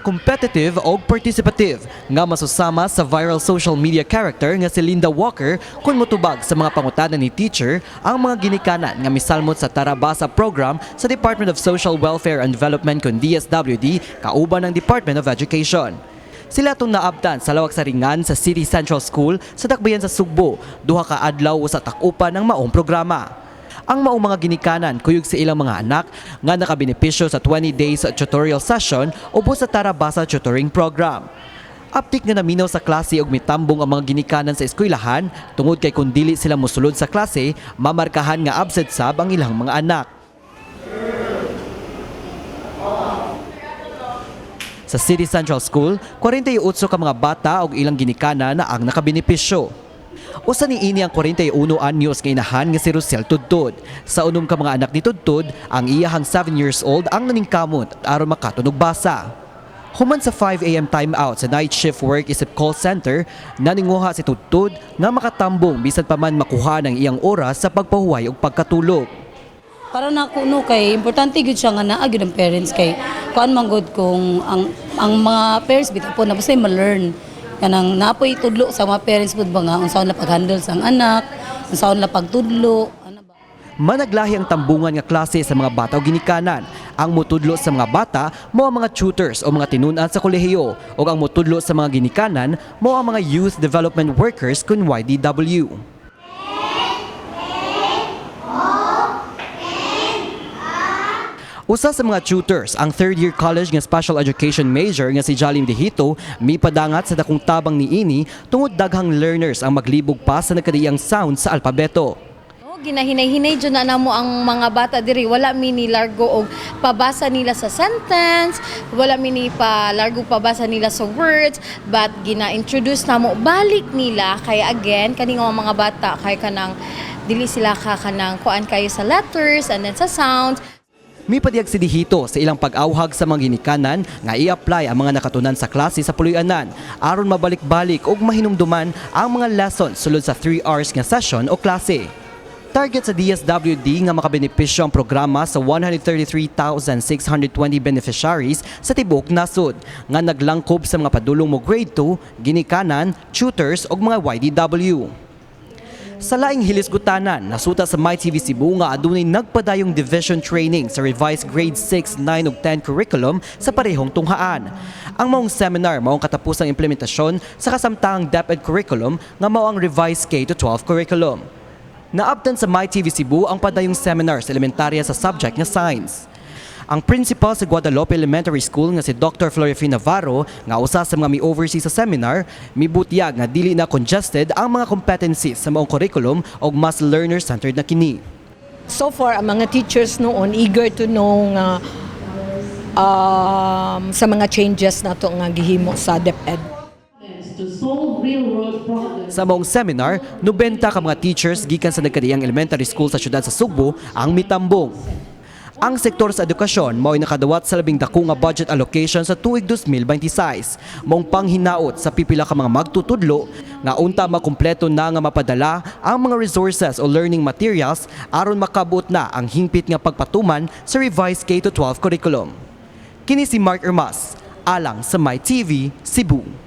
Competitive o participative nga masusama sa viral social media character nga si Linda Walker kung motubag sa mga pangutana ni teacher ang mga ginikanan nga misalmot sa Tarabasa program sa Department of Social Welfare and Development kun DSWD kauban ng Department of Education. Sila itong naabtan sa lawak sa ringan sa City Central School sa Dakbayan sa Sugbo, duha ka adlaw sa takupan ng maong programa. Ang maong mga ginikanan kuyog sa ilang mga anak nga nakabenepisyo sa 20 days tutorial session ubos sa Tarabasa tutoring program. Aptik nga naminaw sa klase og mitambong ang mga ginikanan sa eskwelahan tungod kay kung dili sila mosulod sa klase, mamarkahan nga absent sab ang ilang mga anak. Sa City Central School, 48 ka mga bata og ilang ginikanan na ang nakabenepisyo. Usa ni ini ang 41 anyos nga inahan nga si Rosel Tudtud. Sa unom ka mga anak ni Tudtud, ang iyahang 7 years old ang naningkamot aron makatunog basa. Human sa 5 a.m. time out sa night shift work isip call center, naninguha si Tudtud nga makatambong bisan pa man makuha ng iyang oras sa pagpahuway ug pagkatulog. Para na ako, no, kay importante gyud siya nga naa gyud ang parents, kay kuan man gud kung ang mga parents bitaw po na basta ma-learn kanang napoy tudlo sa mga parents pud ba nga unsaon la pag-handle sa anak, unsaon la pagtudlo, ano ba. Managlahi ang tambungan nga klase sa mga bata o ginikanan. Ang mutudlo sa mga bata mao ang mga tutors o mga tinun-an sa kolehiyo ug ang mutudlo sa mga ginikanan mao ang mga youth development workers kun YDW. Usa sa mga tutors, ang third year college nga special education major nga si Jalim Dehito, mipadangat sa dakong tabang niini tungod daghang learners ang maglibog pa sa nagkadaiyang sound sa alpabeto. No, ginahinay-hinay jud na namo ang mga bata diri. Wala mi ni largo og pabasa nila sa sentence, wala mi ni pa largo pabasa nila sa words, but gina-introduce namo balik nila kay again kani nga mga bata kay kanang dili sila ka kanang kuan kayo sa letters and then sa sounds. Mipadiyag si Dihito sa ilang pag-awhag sa mga ginikanan nga i-apply ang mga nakatunan sa klase sa puloy-anan aron mabalik-balik ug mahinumduman ang mga lessons sulod sa 3 hours nga session o klase. Target sa DSWD nga makabenepisyo ang programa sa 133,620 beneficiaries sa tibuok nasod nga naglangkob sa mga padulong mo grade 2, ginikanan, tutors ug mga YDW. Sa laing hilisgutanan, nasuta sa MyTV Cebu nga adunay nagpadayong division training sa revised grade 6, 9 ug 10 curriculum sa parehong tunghaan. Ang maong seminar mao ang katapusang implementasyon sa kasamtang DepEd curriculum nga mao ang revised K-12 curriculum. Naabtan sa MyTV Cebu ang padayong seminar sa elementarya sa subject nga science. Ang principal sa Guadalupe Elementary School nga si Dr. Florifin Navarro nga usa sa mga mi-oversee sa seminar, mibutyag nga dili na congested ang mga competencies sa maong curriculum ug mas learner-centered na kini. So far, ang mga teachers noon eager to know nga sa mga changes nato nga gihimo sa DepEd. To solve real-world problems. Sa maong seminar, 90 ka mga teachers gikan sa nagkadaiyang elementary school sa syudad sa Sugbo ang mitambong. Ang sektor sa edukasyon mao'y nakadawat sa labing dako nga budget allocation sa tuig 2026. Maong panghinaot sa pipila ka mga magtutudlo nga unta makumpleto na nga mapadala ang mga resources o learning materials aron makabot na ang hingpit nga pagpatuman sa revised K-12 curriculum. Kini si Mark Ermas, alang sa MyTV, Cebu.